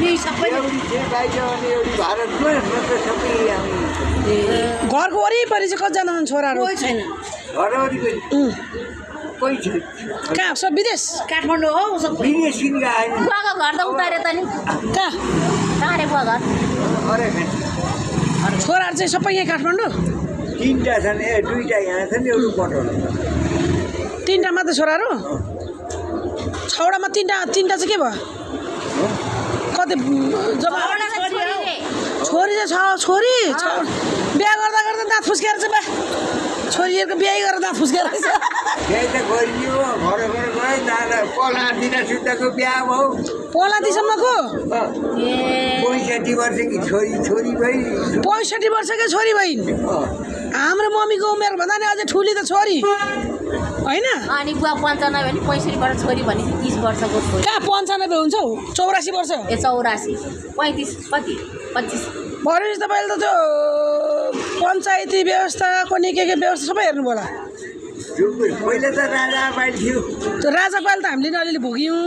यही सबै घरको वरिपरि चाहिँ कतिजना छन् छोराहरू कोही छैन कहाँ सब विदेश काठमाडौँ हो सबै बुवाको घर त उतारे त नि कहाँ कहाँ बुवा घर छोराहरू चाहिँ सबै यहीँ काठमाडौँ तीनटा छन् दुईटा यहाँ छन् एउटा पठाउनु तिनवटा मात्रै छोराहरू छवटामा तिनवटा चाहिँ के भयो कति जब छोरी चाहिँ छ छोरी बिहा गर्दा गर्दा दाँत फुस्केर चाहिँ बा छोरीहरूको बिहा गरेर दाँत फुस्केर रहेछ त्यही त गरियो घर गयो दादा पला दिन सुत्ताको बिहा भयो पलातीसम्मको 65 वर्षकी छोरी भई 65 वर्षकै छोरी भइन् हाम्रो मम्मीको उमेर भन्दा नि अझै ठुली त छोरी होइन अनि बुवा 95 भने 65 वर्ष छोरी भने 30 वर्षको छोरी कहाँ 95 हुन्छ हौ 84 वर्ष ए 84 35 कति 25 भनेपछि तपाईँले त त्यो पञ्चायती व्यवस्था कुनै के व्यवस्था सबै हेर्नु होला पहिला त राजा पाइल थियो त्यो राजा पाइल त हामीले नि अलिअलि भोग्यौँ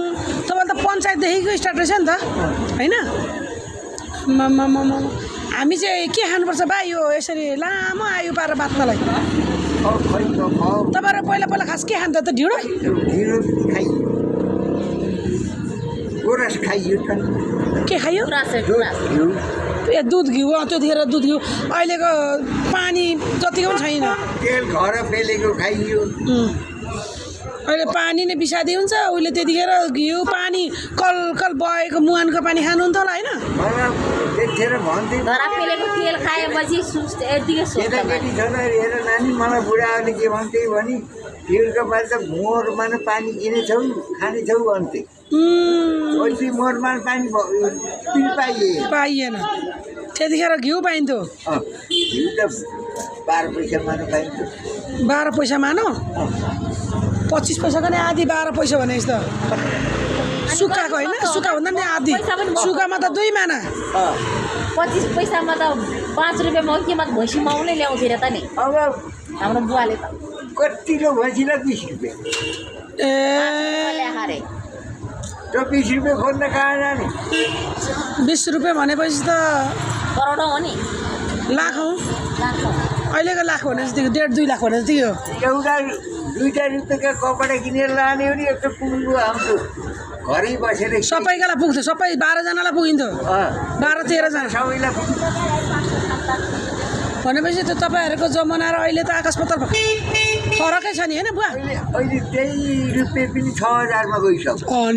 तपाईँले त पञ्चायतदेखिको स्टार्ट रहेछ नि त होइन हामी चाहिँ के खानुपर्छ बा यो यसरी लामो आयु पारेर बाँच्नलाई तपाईँहरू पहिला पहिला खास के खान्छ त ढिँडो गोरस खाइयो के खाइयो ए दुध घिउ त्यतिखेर दुध घिउ अहिलेको पानी जतिको पनि छैन तेल घर पेलेको खाइयो अहिले पानी नै विषादी हुन्छ उहिले त्यतिखेर घिउ पानी कल कल बगेको मुहानको पानी खानुहुन्थ्यो होला होइन त्यतिखेर भन्दै धरा पेलेको तेल खाएपछि यतिकै केटाकेटी छ त हेर नानी मलाई बुढाहरूले के भन्थे भने तेलको बारे त मोरमा पानी किनेछौ खानेछौ भन्थे पछि मोरमा पानी पाइएन त्यतिखेर घिउ पाइन्थ्यो घिउ त 12 पैसा मानो पाइन्थ्यो 12 पैसा मानो 25 पैसाको नि आधी 12 पैसा भनेपछि त सुक्खाको होइन सुक्खा भन्दा नि आधी सुक्खामा त 2 माना 25 पैसामा त 5 रुपियाँमा के मात्र भैँसी माउनै ल्याउँथ्यो त नि अब हाम्रो बुवाले त कतिको भैँसीलाई 20 रुपियाँ ए ल्याखारे त 20 रुपियाँ खोज्न कहाँ जाने 20 रुपियाँ भनेपछि त करोडौँ हो नि लाख हौ लाग्छ अहिलेको लाख भने जति 1.5-2 लाख भने जति हो एउटा 2 रुपियाँका कपडा किनेर लाने हो नि एउटा पुग्नु हाम्रो घरै बसेर सबैकालाई पुग्थ्यो सबै 12 जनालाई पुगिन्थ्यो 12-13 जना सबैलाई भनेपछि त तपाईँहरूको जमाना र अहिले त आकाश पाताल फरकै छ नि होइन बुवा अहिले त्यही रुपियाँ पनि 6000 मा गइसक्यो अनि